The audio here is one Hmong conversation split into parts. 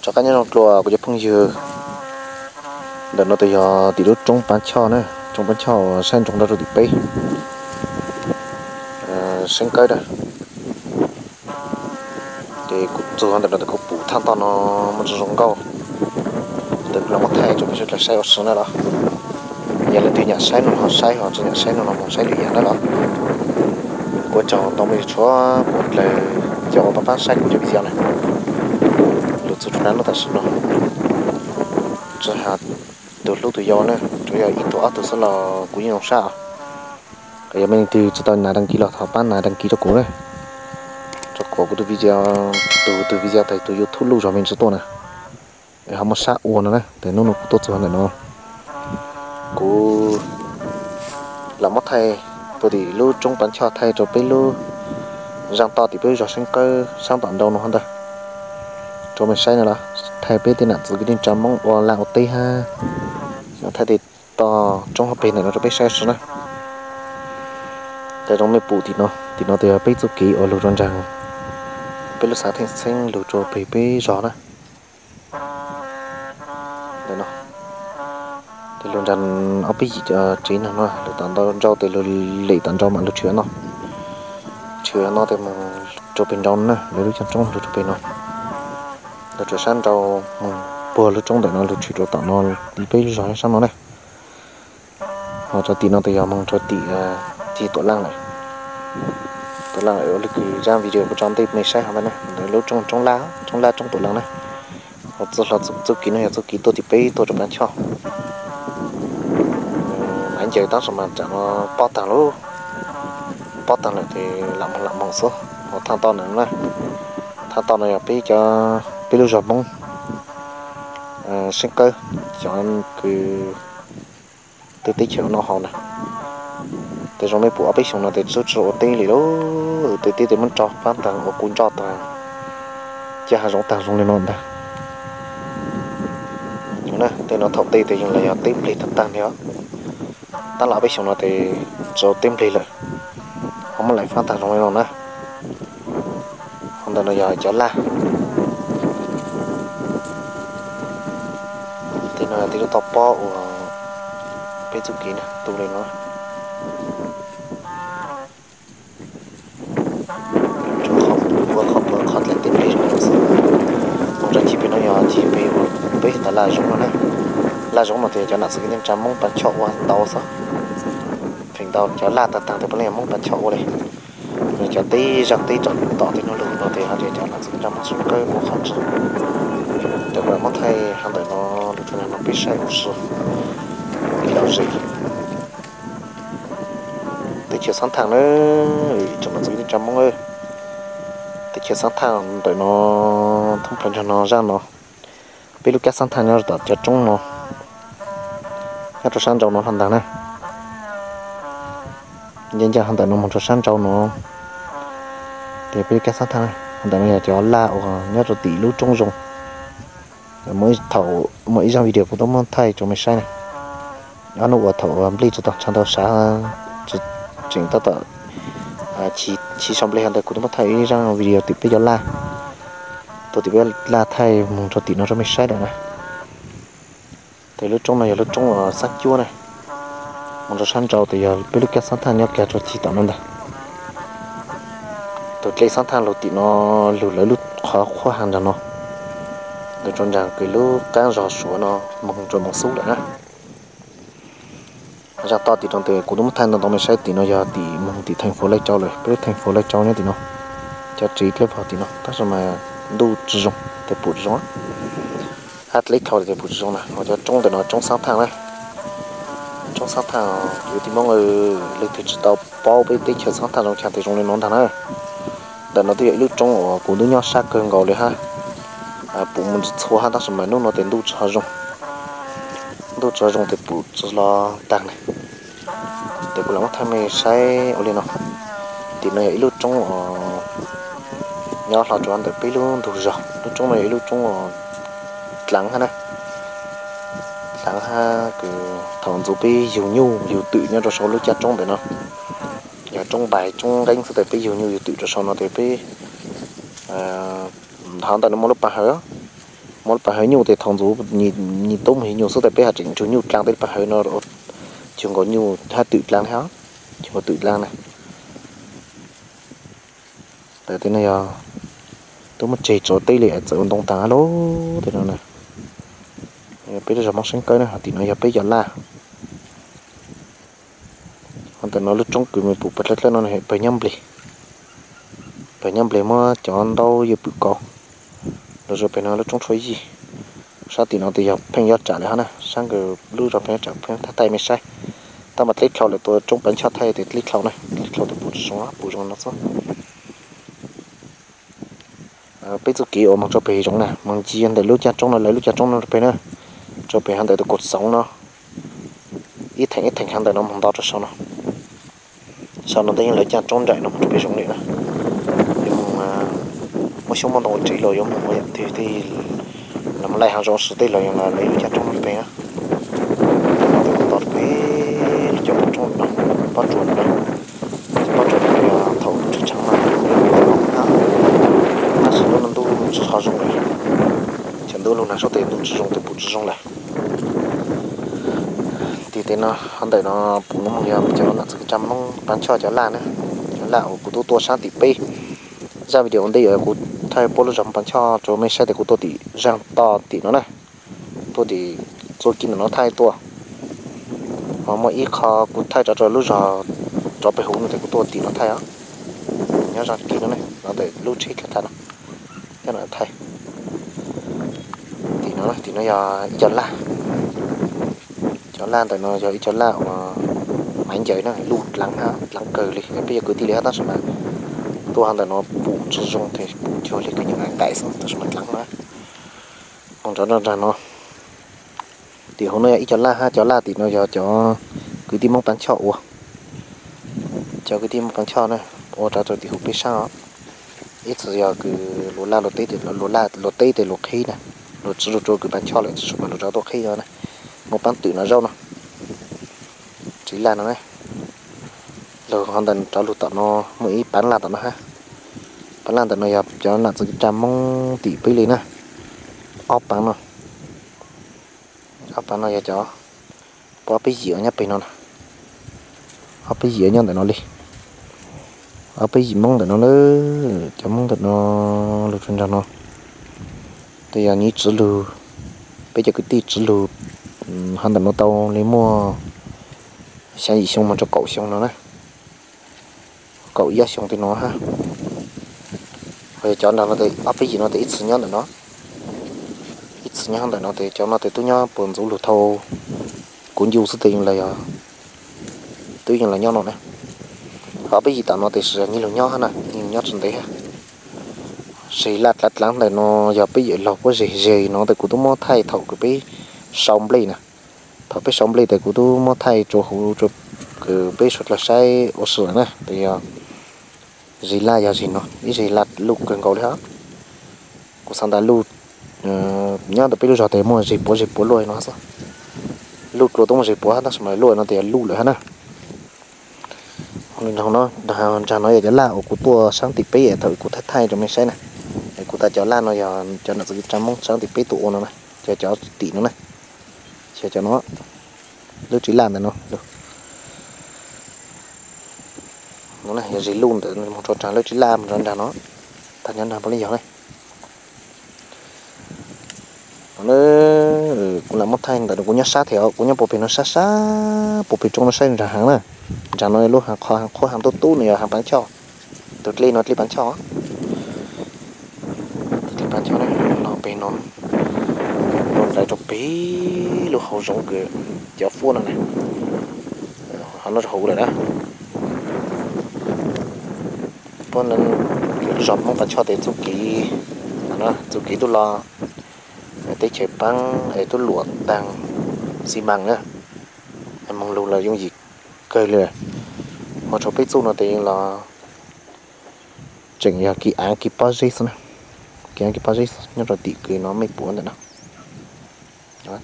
Rov qab nyob zoo dlua kuv cov phooj ywg. Ntawm no tes yog tim lub roob Pab Choj na, roob Pab Choj uas saib nroo nrog rau tim peb Seeb Kawb na. Ces kuv txug ntawm no tes kuv pum thaj toj no muaj zoo zoo nkauj. Tes kuv los muab thaij rau peb sawv daws saib ua si na los. Yog leej twg nyiam saib no ho saib, ho tsis nyiam saib no los mus saib lwm yam na los. Kuv ua tsaug tau muaj ib txhia pab dlawg coj ua pab pab saib kuv cov video na. Lug txug rau naj nub tam sim no, tsis has tus hlub tus yau na, tsuas yog ib tug ob tug xwb los kuv yeej zoo sab. Yog me leej twg tsis tau nas dag kis los thov pab nas dag kis rau kuv na, rau qhov kuv tus video, tus tus video tes tus YouTube luj zog me ntsis tuaj na, es ho muaj sab ua no na. Tes hnub no kuv tuaj txug ntawm no, kuv los muab thaij puag tim lub roob Pab Choj thaij rau peb lub zaj toj tim peb lub zos Seeb Kawb sab tom nraud no ntag rau mej saib na los. Thaij peb tej nam txiv kwv tij neej tsa Moob ua laj ua teb hab, thaij tej toj roob hauv peg ntawm no rau peb saib ua si na. Tes zoo mej pum tim no, tim no tes yog peb txuj kev uas lug rau nraag peb lub xav Theej Xeeb lug rau peg peb zos na. Tes lug nraag ob peb yim tsev neeg no, lug tom nraud tes lug lem tom nraud mam lug tshwm no, tshwm no tes moog rau peg nraud na, lawv lub caij roob lug rau peg no, lug rau sab nraud moog puag lub roob ntawm no lug tshwm rau tom no, tim peb lub zos nyob sab no na. Ho rau tim no tes yog moog rau tim cig Tuam Laaj lawm. Tuam Laaj lawm ua lwm kws zaj video kuv tso ntej mej saib hov ntawd na, ntawm lub roob, roob Laj, roob Laj roob Tuam Laaj na. Ho txuj hlua txuj kev no yog txuj kev tuaj tim peb tuaj rau Pab Choj. Maiv ncaws tab sis mas tsam no pob taag lawm, pob taag lawm tes lam moog lam moog xwb. Ho thaj toj no na, thaj toj no yog peb cov, peb lub zos Moob Seeb Kawb cov kws tej teb chaws ua noj haus na. Tes zoo mej pum ob peb xyoos no tes tub tsi ua teb li lauj, tej teb tes muab tso faab taag ua kuv nroj taag, ca hav zoov taag zoo li no ntag. Tej no thaum tej tes yeej los yog teb npleg taag taag li os. Tab los ob peb xyoos no tes tsi ua teb npleg lawm, ho muab lais faab taag zoo li no na. Ho ntawm no yog cov laj. Tej no yog tej lub toj pob uas peb txuj kev na tu li no. Ua qhov puag qhov dlaim teb npleg zoo no xwb. Moog rau cig peg no yog cig peg uas peb tas Laj Zoov no na. Laj Zoov no tes yog cov nam txiv kwv tij neej tsa Moob Pab Choj ua ntau xwb. Feem ntau cov laj taag taag tes puav leej yog Moob Pab Choj ua li. Cov teb zaaj teb tom tej nuav lug no tes ho yog cov nam txiv kwv tij neej tsa Moob Seeb Kawb ua qhov tsi. Tes kuv lam muab thaij hov ntawm no lug rau no peb saib ua si ib lom zem. Teb chaws Xaab Thaaj na, tsoom nam txiv kwv tij neej tsa Moob, teb chaws Xaab Thaaj ntawm no, thoob plaws nraag no zaaj no. Peb lub kab Xaab Thaaj nyob tom cov roob no, nyob rau sab nraud no hov ntag na. Nce nce hov ntawm no moog rau sab nraud no, tes peb lub kab Xaab Thaaj na, hov ntawm no yog cov laj uas nyob rau tim lub roob zoo. Thaum muaj ib zaaj video kuv tub muab thaij rau mej saib na, ob nub uas thaum nplej tsi tau tshav ntau sav, tseem tab tom chiv sau nplej hov ntawd kuv tub muab thaij ib zaaj video tim peb cov laj, tuaj tim peb laj thaij moog rau tim no rau mej saib lawm na. Tes lub roob no yog lub roob uas Xaab Cuab na, moog rau sab nraud tes yog peb lub kab Xaab Thaaj nyob kag rau cig tom no ntag. Tus dlej Xaab Thaaj lug tim no, lug lawv lub qhov qhuab hav nraag no, lug rau nraag kws lub qaab zog Suav no moog rau Moos Xub lawm na. Zaaj toj tim no tes kuv tub muab thaij ntau ntau mej saib, tim no yog tim moog tim theej fuv Laij Tsau lawm, peb lub theej fuv Laij Tsau nyob tim no. Cov tsev dlej vog tim no tab sis mas ntuj tsi zoo tes pum tsi zoo, hab dlej dhau tes pum tsi zoo na. Ho cov roob ntawm no roob Xaab Thaaj na, roob Xaab Thaaj kwv tij Moob, leej twg tsi tau paub peb teb chaws Xaab Thaaj zoo chaw tes zoo li no ntag na. Ntawm no twb yog ib lub roob uas kuv tub nyob sab kawg nkaus li hab, pum mus tsis txhua hab tab sis mas nub no tes ntuj tsi ho zoo, ntuj tsi ho zoo tes pum tsi lo taag na. Tes kuv lam muab thaij mej saib ua li no. Tim no yog ib lub roob uas nyob hlo rua ntawm peb lub ntug zog. Lub roob no yog ib lub roob uas dlaav hab na, dlaav hab kws thaum ntxuv peb yug nyuj yug twm nyob rau sau lub caj roob ntawm no. Yog roob npais roob nqeeb xwb tes peb yug nyuj yug twm rau sau no tes peb, hov ntawm no muaj lub paj hawv, Muaj lub pas hawv nyuj tes thaum ntxuv nyuj tub mus yug nyuj xwb tes peb ho tseem nrug nyuj dlaab teb lub pas hawv no, cuag nkaus nyuj hab twm dlaab thiab, cuag nkaus twm dlaab na. Tes no yog tub muab tseg tso teb li txawm ua ntoo taag lawm tes no na. Peb lub zog Moob Seeb Kawb na, tim no yog peb cov laj. Ho ntawm no lub roob kws me pum pawg dlawb dlawb no pawg nyob nplej, pawg nyob nplej muab cov ntaub yuav pwm kaus. Los zoo pem no lub roob tshuab yij. Sab tim no tes yog pheej yob tsam lawm hab na, sab nkaus lub zog pheej yob tsam pheej thaij thaij mej saib. Tab mas dleb dlhau lawm tua roob Pav Choj thaij tes dleb dlhau na, dleb dlhau tes pum tsi zoo, pum zoo no xwb. Peb txuj kev uas moog rau pem zoov na, moog ncig ntawm lub caj roob no, lawv lub caj roob no rau pem na, rau pem hov ntawm tus kaum xoov no, ib theem ib theem hov ntawm no moog nto rau sau no. Sau no tes yeej lawv caj roob nraim no moog rau pem zoov lawm na. Yuav moog muaj xyoob muaj ntoo ua tsev los yuav moog ua yam twg tej los moog laij haav zoov xwb tej los yog lawv lub caj roob no rau pem na. Tes moog nto rau pem cov pob roob no, pob tsuas no na. Cov pob tsuas no yog thaum tshwj tshav mas, tab sis lub no ntuj tsi ho zoo lawm, cov ntuj lug nag sab tes ntuj tsi zoo tes pum tsi zoo lawm. Tim tes no hov ntawm no pum no moog yog cov nam txiv kwv tij Moob Pav Choj cov laj na, cov laj uas kuv tub tuaj saab tim peb. Zaj video ua ntej yog kuv thaij puab lub zog Moob Pav Choj rau mej saib tes kuv tuaj tim zaaj toj tim no na, tuaj tim txuas kis ntawm no thaij tuaj. Ho muaj ib qho kuv thaij rov rau lub zog rov pem huv no tes kuv tuaj tim no thaij os. Nyob zaaj kis no ne, no ntawm lub tsheb dlha dlha no, nyob no thaij. Tim no, tim no yog ib co laj. Cov laj ntawm no yog ib co laj uas maiv ncaws na, luj dlaav hab dlaav kawg li, peb yog kwv tij li hab tab sis mas tuaj hov ntawm no pum tsi zoo, pum cuag li kws nyob nqaim nqaim xwb tab sis mas dlaav na. Moog rov nraag no, tim huv no yog ib co laj hab cov laj tim no yog cov kwv tij Moob Pav Choj ua. Cov kwv tij Moob Pav Choj na, ua rov rau tim huv peb saab os. Ib txhia yog kws luag laj luag teb, luag teb tes luag qhib na, luag tsi lug rua kws Pav Choj lawm tab sis mas luag rov tuaj qhib no na. Muaj paab twm no zaub no, tsev laj no na. Lug hov ntawm rov lug tom no, muaj ib paab laj tom no hab. Paab laj ntawm no yog cov nam txiv kwv tij Moob tim peb li na. Ob paab no, ob paab no yog cov, puab ob peb yim nyob peg no na. Ob peb yim nyob ntawm no li. Ob peb yim Moob ntawm no na, cov Moob ntawm no lug rua nraag no. Tes yog nyiv tsi lug, peb cov kwv tij tsi lug hov ntawm no tau li muaj xyaa yim xyoo moog rua kaum xyoo no na. Kaum ib ob xyoo tej no hab. Ho yog cov nraag no tes ob peb yim no tes ib txhia nyob ntawm no, ib txhia nyob ntawm no tes cov no tes tub nyob puag ntxov lug thaum kuv ncu xwb tes yeej los, tub yeej los nyob no na. Ho ob peb yim tom no tes nyiv lug nyob hab na, nyiv lug nyob tsi ntev hab. Zeg laj dlaav dlaav ntawm no yog peb yawm laug puab zeg zeg no tes kuv tub muab thaij thaum kws peb sau nplej na. Thaum peb sau nplej tes kuv tub muab thaij rua huv rua kws peb suav dlawg saib ua si lawm na. Tes yog zeg laj yog zeg no, ib zeg laj luj kawg nkaus li hab. Kuv xaav tas luj, nyob ntawm peb lub zog tes muaj zeg puav zeg puav luaj no xwb. Luj dlua tub muaj zeg puav hab tab sis mas luaj no tes yog luj lawm hab na. Nraag no yog cov laj uas kuv tuaj saab tim peb thaum kuv thaij thaij rua mej saib na. Es kuv tas cov laj no yog cov nam txiv kwv tij Moob saab tim peb tuaj ua no na, cov, cov tim no na, cov no, lub tsev laj ntawm no. No yog zeg luj ntawm moog rua nraag lub tsev laj moog rua nraag no, tag nyob nraag puav leej yog na. Kuv lam muab thaij ntawm no, kuv nyob sab thiab, kuv nyob puag pem no sab sab puag pem roob no saib nraag haav na. Nraag no lub haav qhov haav qhuav haav tub tub no yog haav Pav Choj. Tus dlej no dlej Pav Choj. Tus dlej Pav Choj no pem no, lug nraiv rua pem lub hauv zoov kws cov fuab no na, hov no rua huv lawm na. Puab lub zog Moob Pav Choj tes txuj kev, txuj kev tub los teb chaws paab es tub luam taag xi maas na, moog lug los yooj yim kawg li. Ho rua peb txuj no tes los tseem yog kis aav kis pob zeb xwb na, kis aav kis pob zeb nyob rua tim kws no mej puav ntawm no.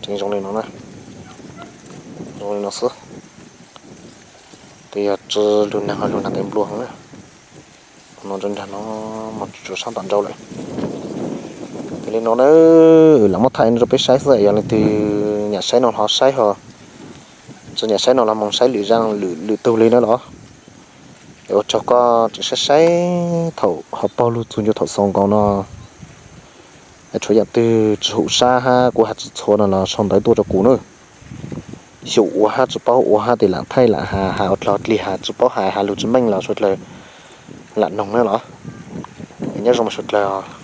Tseem zoo li no na, zoo li no xwb. Tes yog tsi lug nraag ho lug nraag tes nplua heev na. No rua nraag no mas tsuas saab tom nraud lawm. Yog li no na, lam muab thaij no rau peb saib xwb, yog leej twg nyam saib no ho saib ho, tsis nyam saib no los mus saib lwm zaj lwm tug li na los. Es ua tsaug koj tseem saib saib thaum ho paug lug txug ncua thaum xaus nkaus no. Tshuav yaam twg tsis hum sab hab kuv has tsis txhua no los sau ntawv tuaj rau kuv na. Xyum ua hab tsis paub ua hab tes lam thaij lam has, has ua dlog dlig has tsis paub has, has lug tsis meej los suav dlawg lam noog na los. Nyob zoo mas suav dlawg.